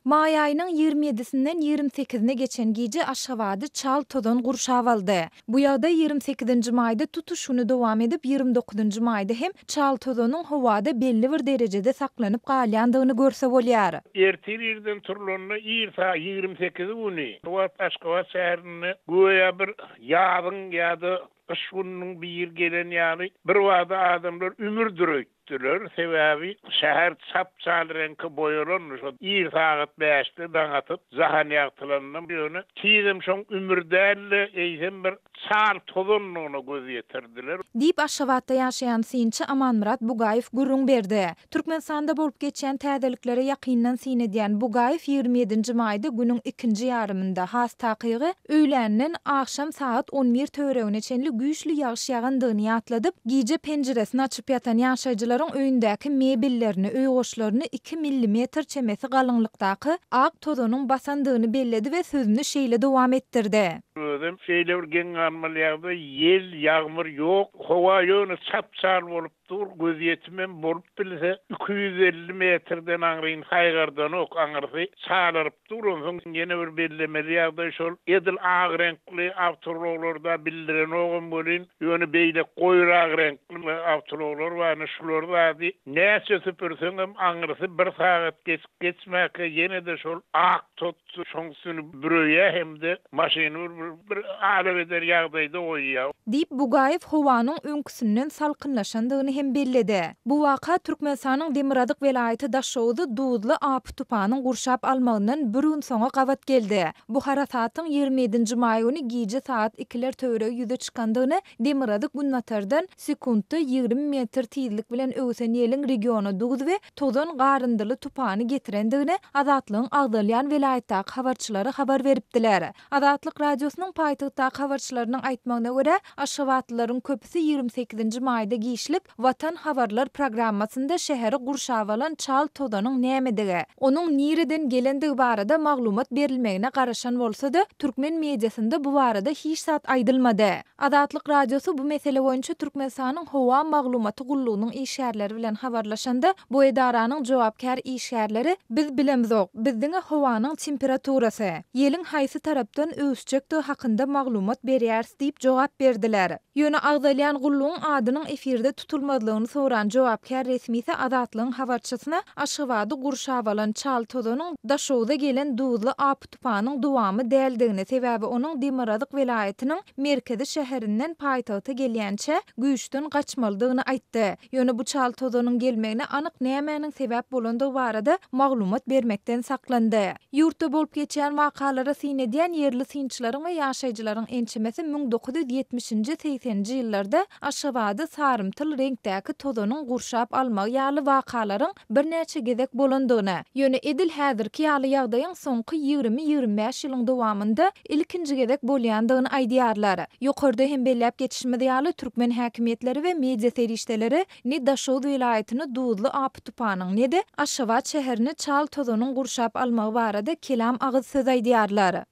Maý aýynyň ýigrimi ýedisinden ýigrimi sekizine geçen gije Aşgabady çal tozan gurşap aldy. Bu ýagdaý ýigrimi sekizinji maýda tutuş güni dowam edip, ýigrimi dokuzynjy maýda hem çal tozanyň howada belli bir derejede saklanyp galýandygyny görse bolýar. Ertir irden turlanda ir sagat 28 güni bu wagt Aşgabat şäherinde göýä bir ýazyň ýa-da gyş gününiň biri gelen ýaly birbada adamlar ümürdir öýtdüler. Sebäbi şäher çap-çal reňke boýalandy şo ir sagat bäşde daň atyp jahan ýagtylanda ýöne tizem şoň ümür däl-de eýsem bir çal tozandygyna göz ýetirdiler. Diýip, Aşgabatda ýaşaýan synçy Amanmyrat Bugaýew gürrüň berdi. Türkmenistanda bolup geçýän täzeliklere ýakyndan syn edýän Bugaýew 27 nji maýda günüň ikinji ýarymynda, has takygy, öýländen agşam sagat on bir töweregine çenli güýçli ýagyş ýagandygyny ýatladyp, gije penjiresini açyp ýatan ýaşaýjylaryň öýündäki mebellerini, öý goşlaryny iki millimetr çemesi galyňlykdaky ak tozanyň basandygyny belledi we sözüni şeýle dowam etdirdi. Özem şeýle bir geň galmaly ýagdaý, ýel, ýagmyr ýok, howa ýöne çap-çal bolup dur, gözýetimem bolup bilse, 250 metrden aňryny saýgardanok, aňyrsy çalaryp dur. Onsoň ýene bir bellemeli ýagdaý şol, edil ak reňkli awtoulaglarda bildirenogam welin, ýöne beýle goýrak reňkli awtoulaglar bar, ine şular zady näçe süpürseňem aňyrsy bir sagat geçip geçmäkä ýene-de şol ak tot Şoň üstüni büreýär hem-de maşyny bir bir alabeder ýagdaýda goýýar. Diýip, Bugaýew howanyň öňküsinden salkynlaşandygyny hem belledi. Bu waka Türkmenistanyň demirgazyk welaýaty Daşoguzy duzly apy-tupanyň gurşap almagyndan bir gün soňa gabat geldi. Bu harasatyň 27 nji maý güni gije sagat ikiler töweregi ýüze çykandygyny demirgazyk-günbatardan sekuntda 20 metr tizlik bilen öwsen ýeliň regiona duz we tozan garyndyly tupany getirendigini Azatlygyň agzalýan welaýatdaky habarçylary habar beripdiler. Azatlyk Radiosynyň paýtagtdaky habarçylarynyň aýtmagyna görä, aşgabatlylaryň köpüsi 28 nji maýda giçlik Watan habarlar programmasynda şäheri gurşap alan çal tozanyň nämedigi, onuň nireden gelendigi barada maglumat berilmegine garaşan bolsa-da, türkmen mediasynda bu barada hiç zat aýdylmady. Azatlyk Radiosy bu mesele boýunça Türkmenistanyň Howa maglumaty gullugynyň işgärleri bilen habarlaşanda, bu edaranyň jogapkär işgärleri Biz bilemzok, biz diňe howanyň temperaturasy, ýeliň haýsy tarapdan öwüsjekdigi hakynda maglumat berýäris diýip jogap berdiler. Ýöne agzalýan gullugyň adynyň efirde tutulmazlygyny soran jogapkär resmisi Azatlygyň habarçysyna Aşgabady gurşap alan çal tozanyň Daşogza gelen duzly apy-tupanyň dowamy däldigini, sebäbi onuň demirgazyk welaýatynyň merkezi şäherinden paýtagta gelýänçä güýçden gaçmalydygyny aýtdy. Ýöne bu çal tozanyň gelmegine anyk nämäniň sebäp bolandygy barada maglumat bermekden saklandy. Ýurtda bolup geçýän wakalara syn edýän ýerli synçylaryň we ýaşaýjylaryň ençemesi 1970-nji, segseninji ýyllarda Aşgabady sarymtyl reňkdäki tozanyň gurşap almagy ýaly wakalaryň birnäçe gezek bolandygyny, ýöne edil häzirki ýaly ýagdaýyň soňky ýigrimi-ýigrimi bäş ýylyň dowamynda ilkinji gezek bolýandygyny aýdýarlar. Ýokarda hem belläp geçişimiz ýaly, türkmen häkimiýetleri we media serişdeleri ne Daşoguz welaýatyny duzly apy-tupanyň, ne-de Aşgabat şäherini çal tozanyň gurşap almagy barada kelam agyz söz aýdýarlar.